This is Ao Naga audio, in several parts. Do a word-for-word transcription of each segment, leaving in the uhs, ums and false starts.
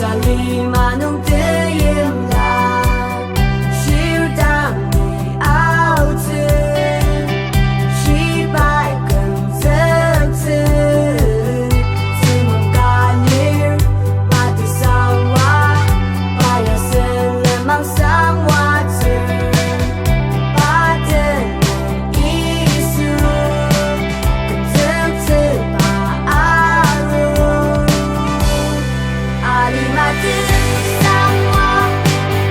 Alima nung teimla, shirtang ni aotsü, shibai kümtsütsü, tsümang ka lir, pa tesangwa, pa ya selemang sangwatsü, pa den Yisu, kümtsütsüba aru. Alima tesangwa,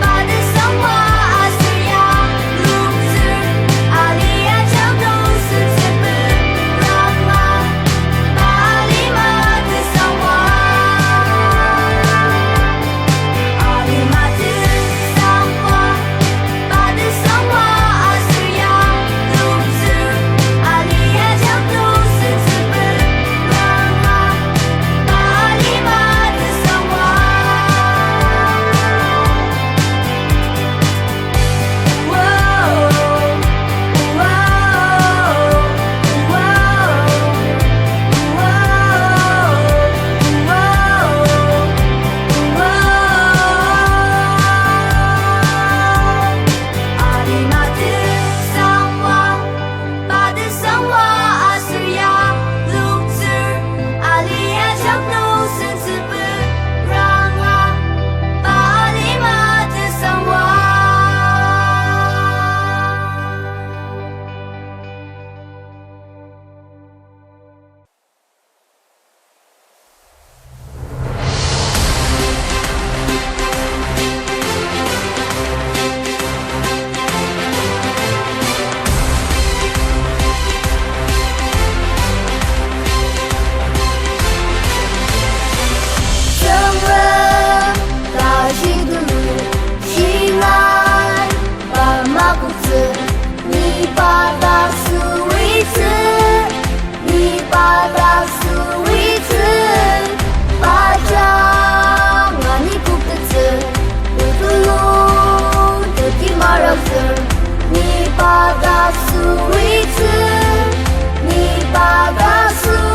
pa tesangwa aser ya lungtsür, alia jang nung sentsüper rangma, pa alima tesangwa. Alima tesangwa, pa tesangwa aser ya lungtsür, alia jang nung sentsüper rangma, pa alima tesangwa. Alima tesangwa, pa tesangwa aser ya lungtsür, alia jang nung sentsüper rangma, pa alima tesangwa. Tsüngrem tashi tulu shingai pa makoktsü, ni pa dak süitsü, ni pa dak süitsü, pa jang ani koktettsü, otulu teti maraksür, ni pa dak süitsü, ni pa dak süitsü.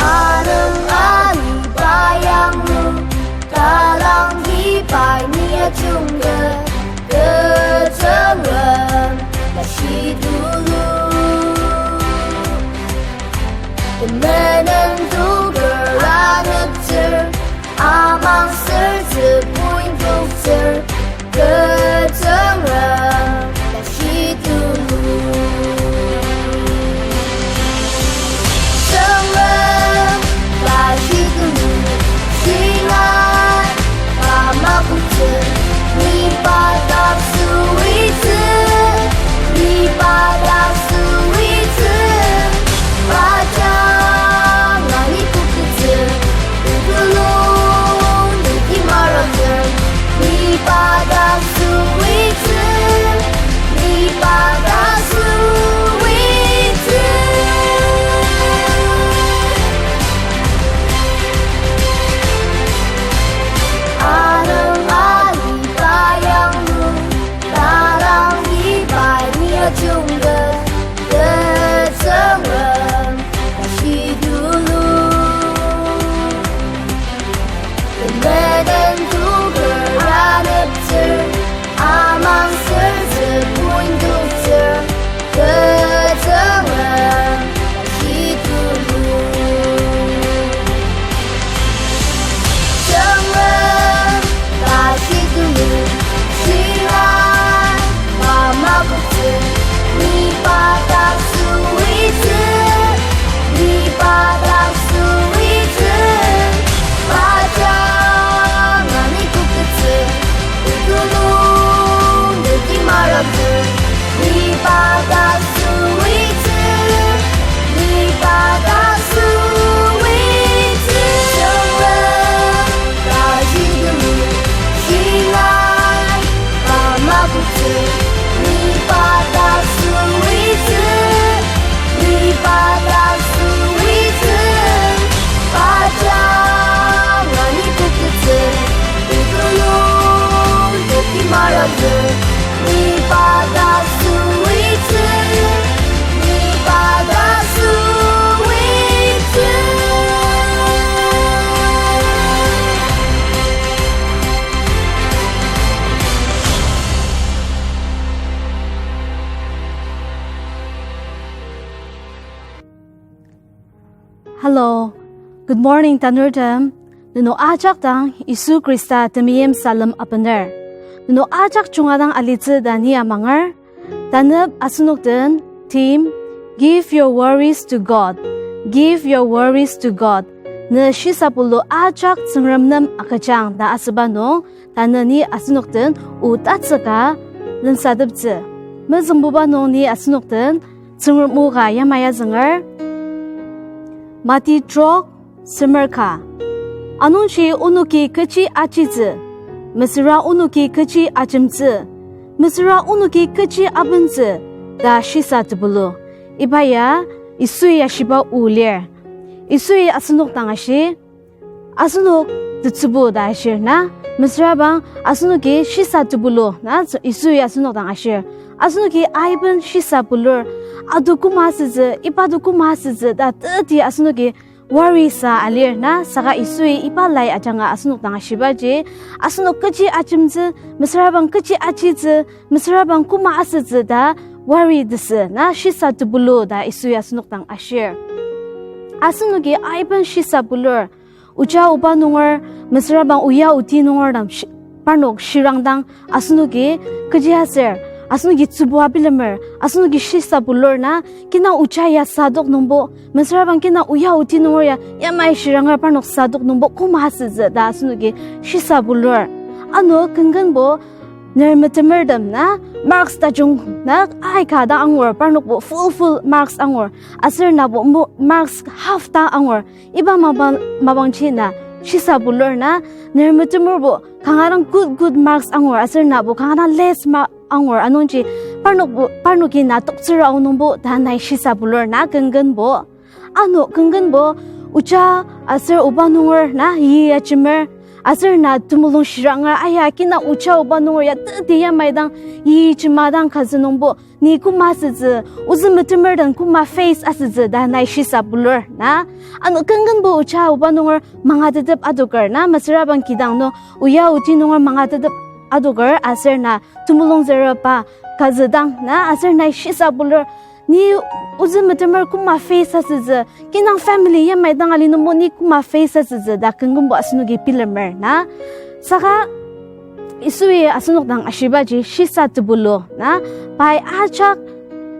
Anung ani pa yanglu, talangki pai ni ajungke, kü Tsüngrem tashi tulu. Temenen tuker aneptsür, amang sürtsü point toktsür, kü Tsüngrem tashi tulu. Tsüngrem tashi tulu shingai pa makoktsü, ni pa dak süitsü, ni pa dak süitsü, pa jang ani koktettsü, otulu teti maraksür, ni pa dak sü Hello. Good morning, tanurtem. Nenok ajak dang Yisu Khrista temeim salem abener. Nenok ajak junga dang alitsü ta ni amanger. Tanep asenok den theme, Give your worries to God. Give your worries to God. Ne shisa pulu ajak Tsüngrem nem agüjang ta asüba nung, tanü ni asenok den o tatsüka lensa teptsü. Mezüngbuba nung ni asenok den Tsüngrem o ka yamai azünger. Mati trok, semer ka. Anungji onoki kechi ajitsü, mesüra onoki kechi ajemtsü, mesüra onoki kechi abentsü ta shisa tepulu. Iba ya Yisui ashiba o lir. Yisui asenok dang ashi, asenok tetsübu ta ashir na, mesüra bang asenoki shisa tepulu na, Yisui asenok dang ashir. Asenoki aiben shisa pulur, ado koma asütsü, iba do koma asütsü ta teti asenoki worry sa alir na, saka Yisui iba lai ajanga asenok dang ashibaji, asenok kechi ajemtsü, mesüra bang kechi ajitsü, mesüra bang koma asütsü ta worry tesü na, shisa tepulu ta Yisui asenok dang ashir. Asenoki aiben shisa pulur, oja oba nunger, mesüra bang oya oti nunger dang shi-, parnok shirang dang, asenoki kechi aser, asenoki tsübua bilemer, asenoki shisa pulur na, kinang oja ya sadok nungbo, mesüra bang kinang oya oti nunger ya yamai shiranger parnok sadok nungbo koma asütsü ta asenoki shisa pulur. Ano kenkenbo, ner metemertem na, marks tajung na, aika dang angur, parnokbo full full marks angur, aser nabo mo-, marks half dang angur. Iba mapang, mapangji na shisa pulur na, ner metemerbo kanga dang good good marks angur, aser nabo kanga dang less mark angur, anungji parnokbo, parnoki na toktsür ao nungbo ta nai shisa pulur na kenkenbo. Ano kenkenbo, oja aser oba nunger na yi ajemer, aser na temulung shiranger, aya kinang oja oba nunger ya teti yamai dang yi jema dang kazü nungbo, ni koma asütsü, ozü metemer den koma face asütsü ta nai shisa pulur na. Ano kenkenbo oja oba nunger mangatetep adoker na, mesüra bang kidang nung oya oti nunger mangatetep adoker, aser na temulung zereba kazü dang na, aser nai shisa pulur, ni ozü metemer koma face asütsü, kinang family yamai dang ali nungbo ni koma face asütsü ta kenkenbo asenoki bilemer na. Saka Yisui asenok dang ashibaji shisa tepulu na, pai ajak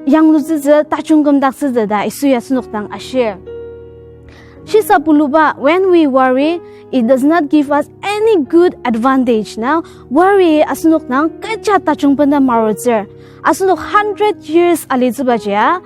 yanglutsütsü, tajung kümdaktsütsü ta Yisui asenok dang ashir. Shisa puluba, when we worry, it does not give us any good advantage. Na, worry asenok dang kecha tajung bena marutsür. Asenok hundred years alitsübaji a,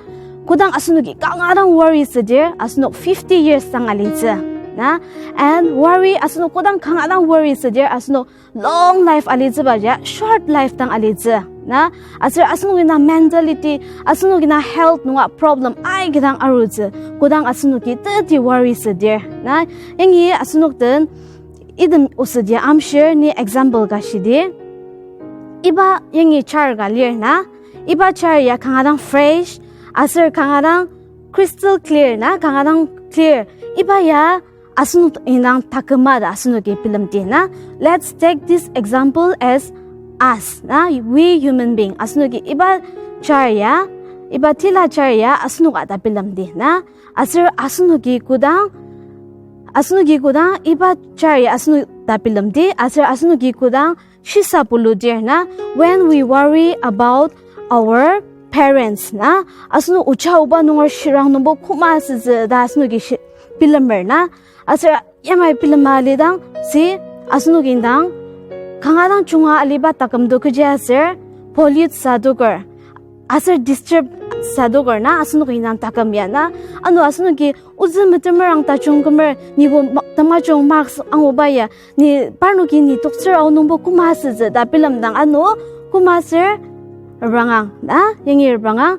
kodang asenoki kanga dang worry südir, asenok fifty years dang alitsü. Na, and worry asenok kodang kanga dang worry südir, asenok long life alitsübaji a, short life dang alitsü. Na, aser asenoki na mentality, asenoki na health nunga problem aika dang arutsü, kodang asenoki teti worry südir. Na, yangi asenok den item osüdi amshir ni example ka shidi. Iba yangi char ka lir na, iba char ya kanga dang fresh, aser kanga dang crystal clear na, kanga dang clear. Iba ya asenok indang taküma ta asenoki bilemdi na. Let's take this example as us na, we human being. Asenoki iba char ya, iba tila char ya asenok ata bilemdi na. Aser asenoki kodang, asenoki kodang iba char ya asenok ta bilemdi, aser asenoki kodang shisa puludir na, when we worry about our parents na, asenok oja oba nunger shirang nungbo koma asütsü ta asenoki shi-, bilemer na, aser yamai bilema alidang, si, asenok indang kanga dang junga aliba taküm do kechi aser pollute sadoker, aser disturb sadoker na, asenok indang taküm ya na. Ano asenoki ozü metemerang tajung kümer, nibo ma-, tamajung marks anguba ya, ni parnoki ni toktsür ao nungbo koma asütsü ta bilemdang, ano koma aser rebrangang na, yangi rebrangang,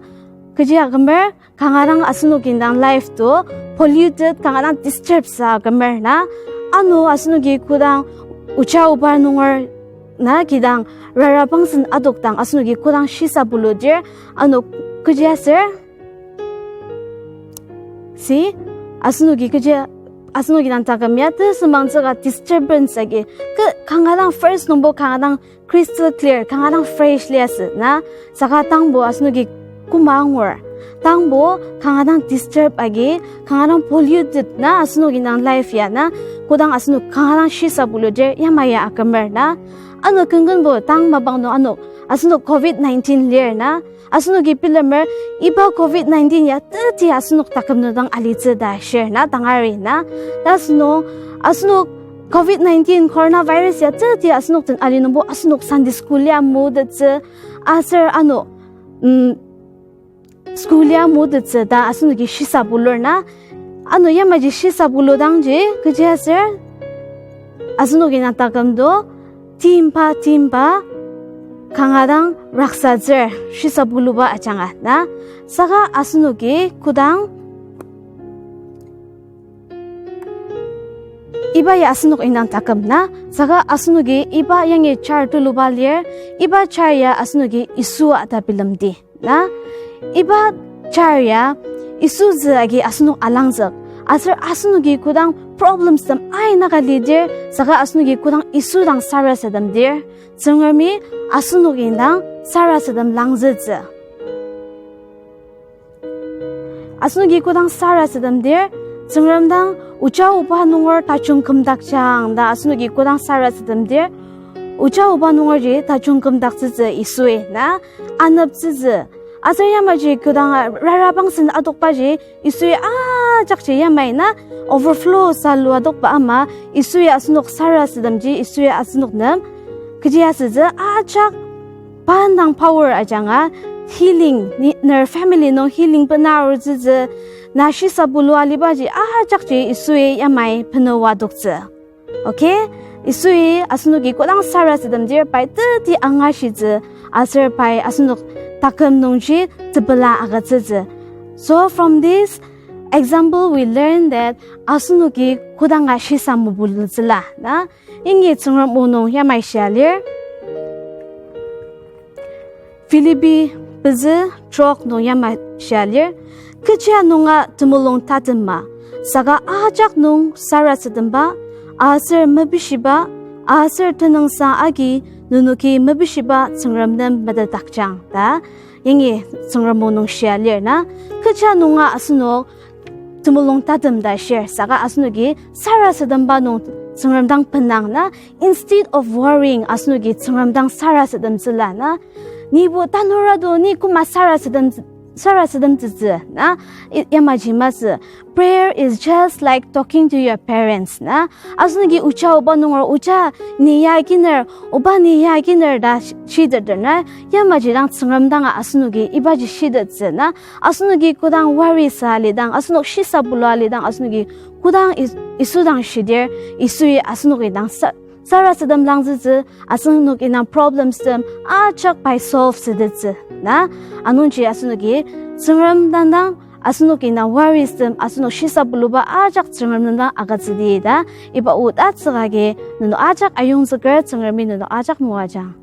kechi akümer, kanga dang asenok indang life to polluted, kanga dang disturb sa kümer na. Ano asenoki kodang oja oba nunger na kidang rara pangsen adokdang asenoki kodang shisa puludir, ano kechi aser, si, asenoki kechi, asenoki dang taküm ya tesümangtsüka disturbance agi, ke kanga dang first nungbo kanga dang crystal clear, kanga dang fresh liasü na, saka tangbo asenoki koma angur. Tangbo kanga dang disturb agi, kanga dang polluted na, asenok indang life ya na, kodang asenok kanga dang shisa buludir yamai ya akümer na. Ano kenkenbo tang mapang nung ano, asenok covid nineteen lir na, asenoki bilemer, iba covid nineteen ya teti asenok taküm nung dang alitsü ta shir na, tangari na. Ta asenok, asenok covid nineteen coronavirus ya teti asenok den ali nungbo asenok Sunday school ya mutettsü, aser ano, mm, school ya mutettsü ta asenoki shisa bulur na. Ano yamaji shisa buludangji kechi aser, asenoki na taküm do timba timba kanga dang raksatsür shisa buluba ajanga na. Saka asenoki kodang iba ya asenok indang taküm na, saka asenoki iba yangi char tuluba lir, iba char ya asenoki Yisu ata bilemdi na. Iba char ya Yisu zü agi asenok alangzük. Aser asenoki kodang problems tem aina ka lidir, saka asenoki kodang Yisu dang sarasademdir, Tsüngremi asenok indang sarasadem langzütsü. Asenoki kodang sarasademdir, Tsüngrem dang oja oba nunger tajung kümdakjang ta asenoki kodang sarasademdir, oja oba nungerji tajung kümdaktsütsü Yisui na, aneptsütsü. Aser yamaji kodang rara bangsen adokbaji, Yisui ajakji yamai na, overflow salu adokba ama, Yisui asenok sarasademji, Yisui asenok nem kechi asütsü ajak pa indang power ajanga healing, ni, ner family nung healing bena arutsütsü, na shisa bulu alibaji ajakji Yisui yamai penoa adoktsü. Okay? Yisui asenoki kodang sarasademdir pai teti angashitsü, aser pai asenok taküm nungji tepela agütsütsü. So from this example we learn that asenoki kodanga shisa mobulutsüla na. Yangi Tsüngrem o nung yamai shia lir. Philippi pezü trok nung yamai shia lir. Kecha nunga temulung tatema, saka ajak nung sarasademba, aser mepishiba, aser tenüngsang agi nenoki mepishiba Tsüngrem nem metetdakjang ta, yangi Tsüngrem o nung shia lir na. Kecha nunga asenok temulung tatem ta shir, saka asenoki sarasademba nung Tsüngrem dang penang na, instead of worrying, asenoki Tsüngrem dang sarasademtsüla na. Nibo tanurado ni koma sarasadem, sarasademtsütsü na, i, yamaji masü. Prayer is just like talking to your parents na. Asenoki oja oba nunger, oja ni ya kiner, oba ni ya kiner ta sh-, shitetdir na, yamaji dang Tsüngrem danga asenoki ibaji shitettsü na. Asenoki kodang worry sa alidang, asenok shisa bulu alidang, asenoki kodang Yis-, Yisu dang shidir, Yisui asenoki dang sa-, sarasadem langzütsü, asenok indang problems tem ajak pai solve sütettsü na. Anungji asenoki Tsüngrem dang dang, asenok indang worries tem, asenok shisa buluba ajak Tsüngrem nem dang agütsüdi ta, iba o tatsüka agi nenok ajak ayongzüker, Tsüngremi nenok ajak moajang.